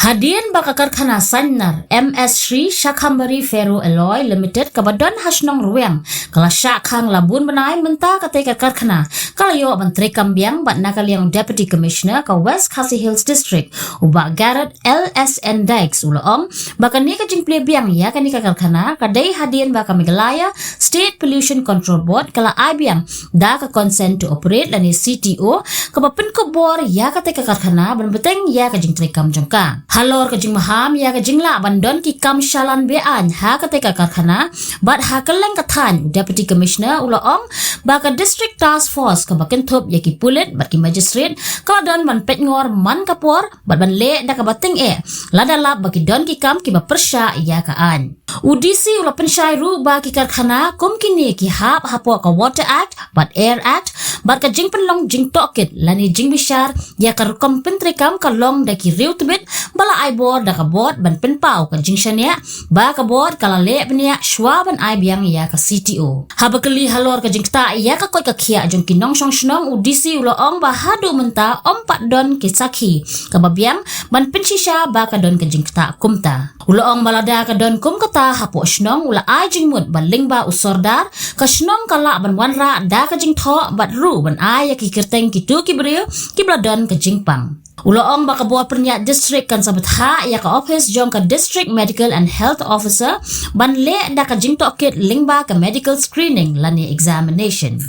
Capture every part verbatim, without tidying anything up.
Hadien ba ka karkhana Sainar M S Shree Shakambari Ferro Alloy Limited kaba don ha shnong Rwiang ka la shah khang la bun bnai, mynta katei ka karkhana ka la ïoh ban treikam biang, bad na ka liang u Deputy Commissioner ka West Khasi Hills District, u Bah Garod L S N Dykes, u la ong ba kane ka jingplie biang ïa kane ka karkhana ka dei hadien ba ka Meghalaya State Pollution Control Board ka la ai biang da ka Consent to Operate lane C T O, kaba pynkup bor ïa katei ka karkhana ban bteng ïa ka jingtreikam jong ka. Halor ka jingmaham ïa ka jinglah ban don ki kam shalan be-aiñ ha katei ka karkhana, bad ha kylleng ka thaiñ, u Deputy Commissioner u la ong ba ka District Task Force kaba kynthup ïa ki pulit bad ki magistrate ka la don ban peit ngor man ka por, bad ban leh da kaba tyngeh lada lap ba ki don ki kam kiba pyrshah ïa ka aiñ. U D C u la pynshai ruh ba ki karkhana kum kine ki hap hapoh ka Water Act bad Air Act, bad ka jingpynlong jingtohkit lane jingbishar ïa ka rukom pyntreikam ka long da ki riew tbit ba la ai bor da ka board ban pynpaw ka jingshaniah ba ka board ka la leh bniah shwa ban ai biang ïa ka C T O. Haba kylli halor ka jingktah ïa ka koit ka khiah jong ki nongshong shnong, u D C u la ong ba haduh mynta ym pat don ki sakhi kaba biang ban pynshisha ba ka don ka jingktah kumta. U la ong ba lada ka don kum kata hapoh shnong, u la ai jingmut ba lyngba u sordar ka shnong ka lah ban wanrah da ka jingthoh bad ruh ban ai ïa ki kyrteng kito ki briew kiba la don ka jingpang. U la ong ba ka bor pynïaid district kan sa bthah ïa ka office jong ka District Medical and Health Officer ban leh da ka jingtohkit lyngba ka medical screening lane examination.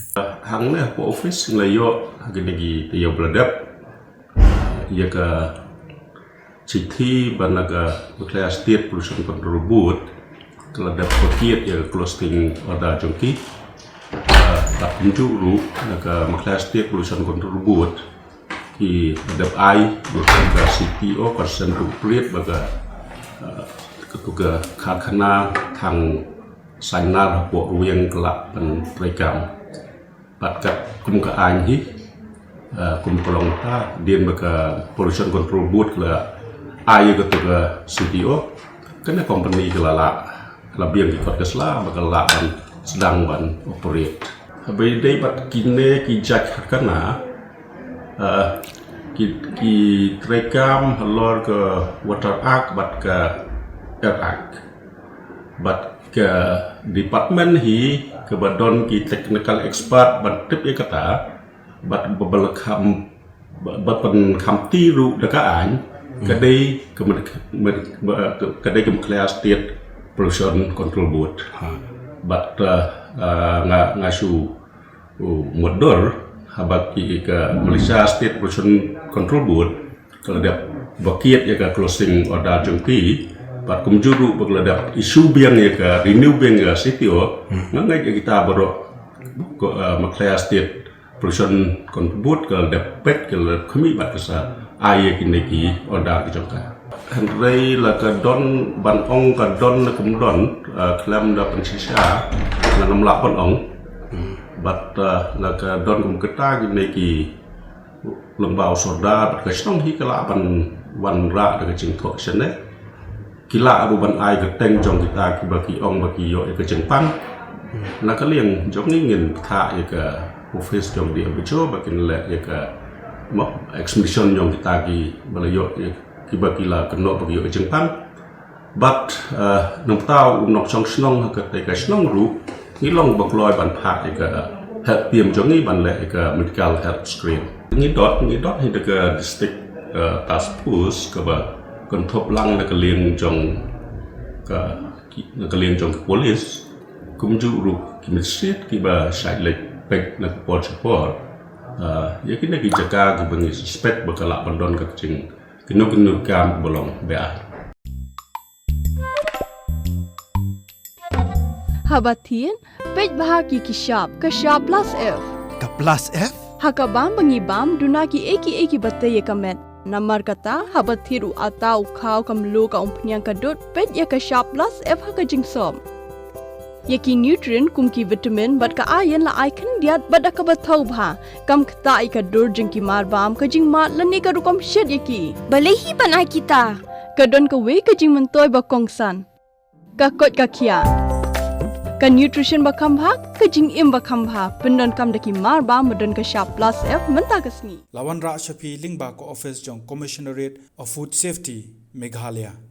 Hangne hapoh office ngi la ïoh ha kine ki taïew ba la dep ïa ka shithi ba na ka Meghalaya State Pollution Control Board ka la dep pakiet ïa ka closing order jong ki. Ah, bad kumjuh ruh na ka Meghalaya State Pollution Control Board ki la dep ai ïa ka C T O, Consent to Operate, ba ka, ah, katu ka karkhana thang Sainar hapoh Rwiang ka lah ban treikam. Bad kat kum ka aiñ hi, eh, kum ka long ta, dien ba ka Pollution Control Board ka la ai ïa katu ka C T O, kane company ka la lah, ka la biang ki kot ka sla ba ka lah ban sdang ban operate. Haba ïadei bad kine ki jait karkhana, eh, ki, ki treikam halor ka Water Act bad ka Air Act. Bad ka department hi kaba don ki technical expert ban tip ïa kata, bad ba, ba la kham, ba, ba pynkham ti ruh da ka aiñ, ka dei ka med-, med-, ba, ka, ka dei ka Meghalaya State Pollution Control Board. Ha. Bad, eh, eh, nga, nga shu, uh, mutdur, haba ki ka Malaysia State Pollution Control Board ka la dep pakiet ïa ka closing order jong ki, bad kumjuh ruh ba ka la dep issue biang ïa ka, renew biang ïa ka C T O, nga ngeit ïa kita baroh, ko, eh, Meghalaya State Pollution Control Board ka la dep peit, ka la dep khmih bad ka sa ai ïa kine ki order ki jong ka. Hynrei la ka don ban ong ka don ne kam don, eh, khlem da pynshisha, ngam lah ban ong. Bad, eh, la ka don kum kata kine ki lyngba u sordar bad ka shnong hi ka lah ban wanrah da ka jingthoh shane. Ki lah ruh ban ai kyrteng jong kita kiba ki ong ba ki ïoh ïa ka jingpang. Na ka liang jong ngi ngin bthah ïa ka office jong D M H O ba kin leh ïa ka, mo, examination jong kita kiba la ïoh ïa, kiba ki la kynnoh ba ki ïoh ïa ka jingpang. Bad, eh, nangta u nongshong shnong ha katei ka shnong ruh ngi long ba kloi ban phah ïa ka health team jong ngi ban leh ïa ka medical health screen. Ngi dot, ngi dot hi da ka district, eh, task force kaba kynthup lang na ka liang jong ka, ki, na ka liang jong ka police, kumjuh ruh ki magistrate kiba shait leit peit na ka por sha por. Eh, ïa kine ki jaka kiba ngi suspect ba ka lah ban don ka jing, kino kino kam ba long beaiñ. Haba thied, peit bha ki ki shap, ka shap plus F. Ka plus F? Ha ka bam ba ngi bam, duna kiei kiei kiba tei ïa ka met. Namar kata, haba thied u atta, u khaw, ka mluh, ka umphniang, ka dud, peit ïa ka shap plus F ha ka jingsop. Ïa ki nutrient kum ki vitamin bad ka iron la ai khyndiat bad da kaba thaw bha. Kam ktah ïa ka dur jong ki marbam, ka jingmad lane ka rukom shet ïa ki. Balei hi ban ai kita? Ka don kawei ka jingmyntoi ba kongsan. Ka koit ka khiah. Ka nutrition ba kham bha, ka jingim ba kham bha. Pyndonkam da ki marbam ba don ka shap plus F mynta ka sngi. La wanrah sha phi lyngba ka office jong Commissionerate of Food Safety. Meghalaya.